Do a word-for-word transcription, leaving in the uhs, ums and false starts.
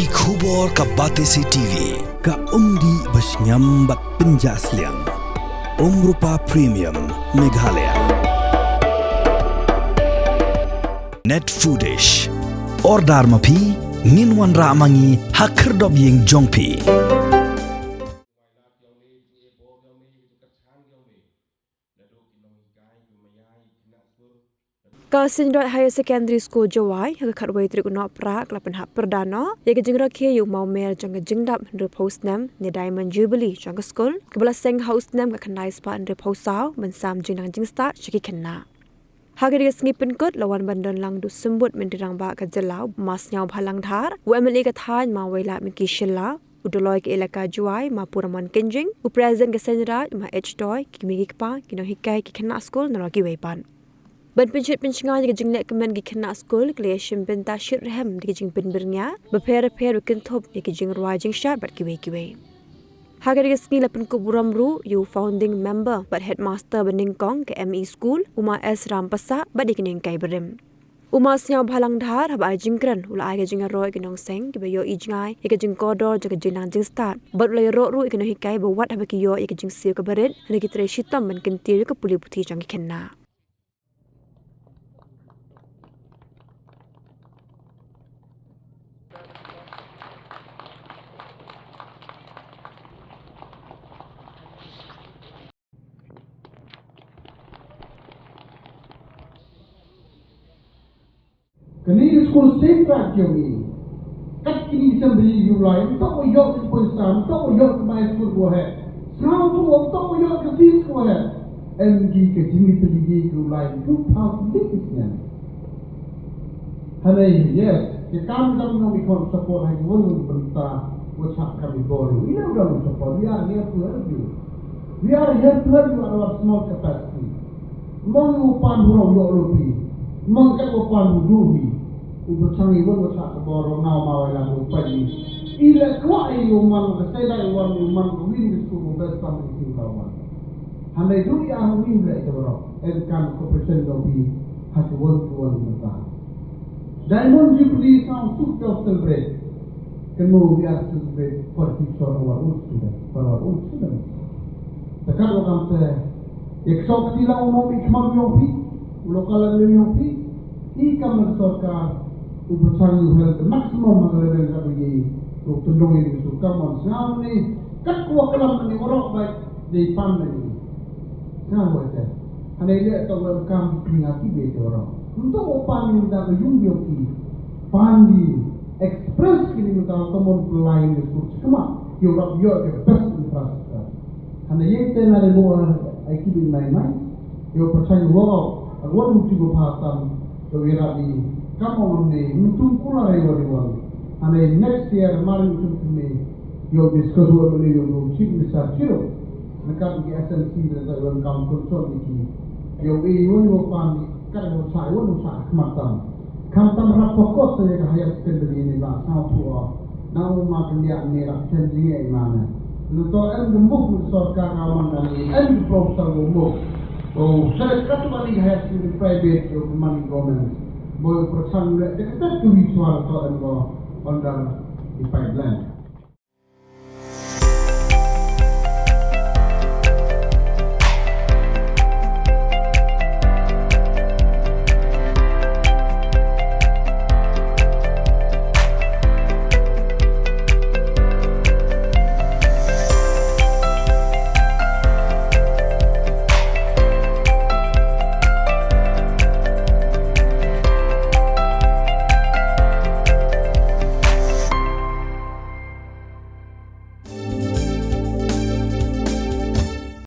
Ki khubor ka Batesi T V, ka umdih ba shngiam bad pynjah sliang. Umrupa Premium, Meghalaya. Net Foodish. Order ma phi, ngin wanrah ma ngi ha khyrdop ïing jong phi. Ka Seiñraij Higher Secondary School Jowai, ha ka khatwei tarik u Nohprah, ka la pynhap pyrda noh ïa ka jingrakhe ïa u mawmer jong ka jingdap hynriewphew snem ne Diamond Jubilee jong ka skul, kaba la seng ha u snem ka khyndai spah hynriewphew saw, ban sam jingnang jingstad sha ki khynnah. Ha katei ka sngi pynkut la wan ban don lang da u Symbud Myntri Rangbah ka jylla, Ma Sniawbhalang Dhar, u M L A ka thaiñ Ma Wailadmiki Shylla, u Dolloi ka Elaka Jowai Ma Puramon Kynjing, u President ka Seiñraij Ma H Toi, ki kmie ki kpa, ki nonghikai, ki khynnah skul, nalor kiwei pat. Ban pynshit pynshngaiñ ïa ka jingleh kmen ki khynnah skul, ki la ïashim bynta shitrhem da ki jingpynbyrngia bapher bapher, ba kynthup ïa ki jingrwai jingshad bad kiwei kiwei. Ha katei ka sngi la pynkup burom ruh ïa u founding member bad headmaster banyngkong ka M E School, u Ma S Rampasah, bad ïa ki nonghikai barim. U Ma Sniawbhalang Dhar, haba ai jingkren, u la ai ka jingïaroh ïa ki nongseng kiba ïohi jngai ïa ka jingkordor jong ka jingnang jingstad, bad u la ïaroh ruh ïa ki nonghikai ba wat haba ki ïoh ïa ka jingsiew kaba rit, hynrei ki trei shitom ban kyntiew ïa ka pule puthi jong ki khynnah. Kane ka skul seng ka jong ngi. Kat kine ki seng bri ïa u lai, ym toh ba ïoh ki poisa, ym toh ba ïoh ki bai skul ko heh. Sngewthuh, ym toh ba ïoh ki fees ko heh. Em ki ka jingïatylli ki u lai, tu phaw ki dei ki snem. Hangne, yes, ki kam dang nang i khon support ha ki wan bynta, wat shah kam i bor. Ïa u dang support, we are here to help you. We are here to help you at our small capacity. Mong u pan u rong ïoh ruh phi. Mong kat u pan u duh hi. U pyrchang i wan u chah ka bor u nau ma wai la u pai i. I la kwah i u man ka sai lai wan u man ka win ki su u best pan ki sing ka wan. Hangne duh i a u win le ka bor. En kan cooperation do phi. Ha ki wan ki wan u ta. Diamond Jubilee sound suit ka celebrate. Kano we are celebrate for future of our own student, for our own children. Te kat wa kam te, ïa ka song kti la u nong i khmat yong phi, u local level yong phi, i kam na sorkar, u pyrchang u hel the maximum ma ka level ka u ye, u tundong i su kam on sngaw ni, kat wa kalam ni warok bai, dei pan ni. Sngaw wa te. Hangne le to wa kam phi nga ki be to ro. Nto wa pan ni da ka yung yong ki. Pan ni express ki ni nto ka mon play ni su chikma. Yo rap yo ke best infrastructure. Hangne ye te na le mo ai ki ni nai nai. Yo pachang wo. Agwan mu ti go pa tam. Yo ye rap ni. Kam on ni. Ntu kula re wa ni wa. Hangne next year mar ni su ni. Yo discuss wa ni yo chief minister chiro. Na ka ki S L C na ka wan kam control ni ki. Yo e yo yo pan ka yo cha yo cha khmat tam. Kham tam rap focus sa ya ka higher secondary ni ba sa tu o. Na u ma kan dia ni rap chen jing e ma na. Na to em de muk ni sorkar ka man na ni em de professor go muk. O sa ka tu ni higher secondary private yo man government. Boy perchang le de ka tu wi suara to em go under the pipeline.